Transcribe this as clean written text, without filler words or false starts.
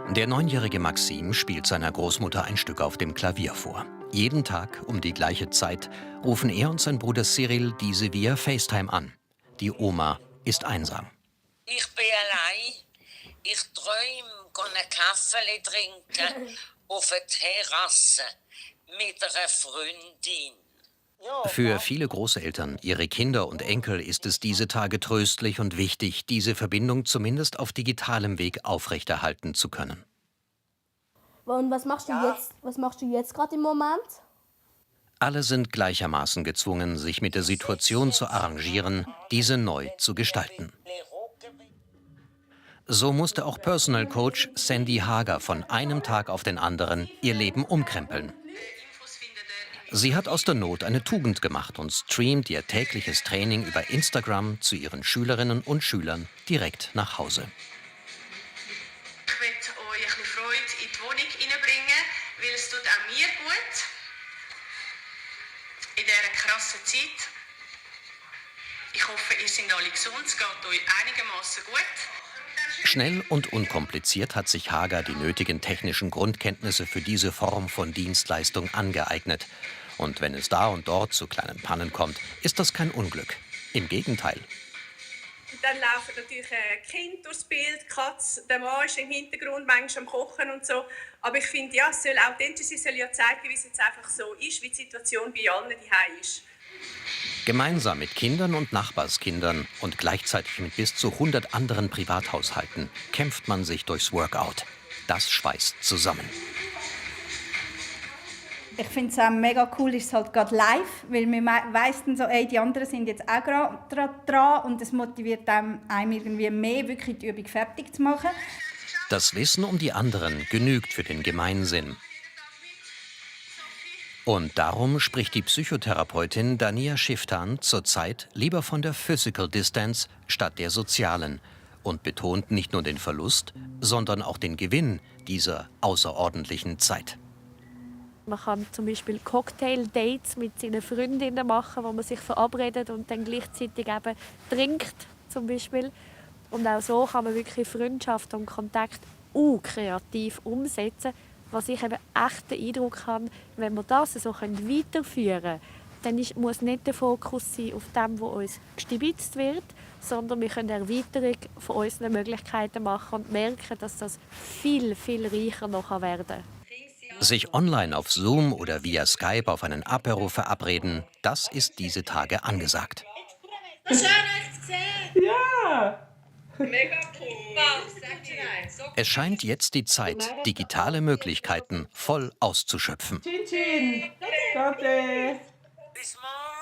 Der 9-jährige Maxim spielt seiner Großmutter ein Stück auf dem Klavier vor. Jeden Tag um die gleiche Zeit rufen er und sein Bruder Cyril diese via FaceTime an. Die Oma ist einsam. Ich bin allein. Ich träume, einen Kaffee trinken auf der Terrasse mit einer Freundin. Für viele Großeltern, ihre Kinder und Enkel ist es diese Tage tröstlich und wichtig, diese Verbindung zumindest auf digitalem Weg aufrechterhalten zu können. Und was machst du jetzt? Was machst du jetzt gerade im Moment? Alle sind gleichermaßen gezwungen, sich mit der Situation zu arrangieren, diese neu zu gestalten. So musste auch Personal Coach Sandy Hager von einem Tag auf den anderen ihr Leben umkrempeln. Sie hat aus der Not eine Tugend gemacht und streamt ihr tägliches Training über Instagram zu ihren Schülerinnen und Schülern direkt nach Hause. Ich möchte euch ein bisschen Freude in die Wohnung hineinbringen, weil es tut auch mir gut. In dieser krassen Zeit. Ich hoffe, ihr seid alle gesund, es geht euch einigermaßen gut. Schnell und unkompliziert hat sich Hager die nötigen technischen Grundkenntnisse für diese Form von Dienstleistung angeeignet. Und wenn es da und dort zu kleinen Pannen kommt, ist das kein Unglück. Im Gegenteil. Dann laufen natürlich Kinder durchs Bild, die Katze, der Mann ist im Hintergrund, manchmal am Kochen und so. Aber ich finde, ja, es soll authentisch sein, es soll ja zeigen, wie es jetzt einfach so ist, wie die Situation bei allen daheim ist. Gemeinsam mit Kindern und Nachbarskindern und gleichzeitig mit bis zu 100 anderen Privathaushalten kämpft man sich durchs Workout. Das schweißt zusammen. Ich finde es auch mega cool, ist es halt gerade live, weil man weiss dann so, ey, die anderen sind jetzt auch gerade dran und es motiviert einem irgendwie mehr, wirklich die Übung fertig zu machen. Das Wissen um die anderen genügt für den Gemeinsinn. Und darum spricht die Psychotherapeutin Dania Schiftan zurzeit lieber von der Physical Distance statt der sozialen und betont nicht nur den Verlust, sondern auch den Gewinn dieser außerordentlichen Zeit. Man kann zum Beispiel Cocktail-Dates mit seinen Freundinnen machen, wo man sich verabredet und dann gleichzeitig eben trinkt, zum Beispiel. Und auch so kann man wirklich Freundschaft und Kontakt kreativ umsetzen, was ich eben echt den Eindruck habe, wenn wir das so weiterführen können, dann muss nicht der Fokus sein auf dem, was uns gestibitzt wird, sondern wir können eine Erweiterung von unseren Möglichkeiten machen und merken, dass das viel, viel reicher noch werden kann. Sich online auf Zoom oder via Skype auf einen Apero verabreden, das ist diese Tage angesagt. Schön, euch zu sehen! Ja! Mega cool! Es scheint jetzt die Zeit, digitale Möglichkeiten voll auszuschöpfen. Chin Chin! Bis morgen!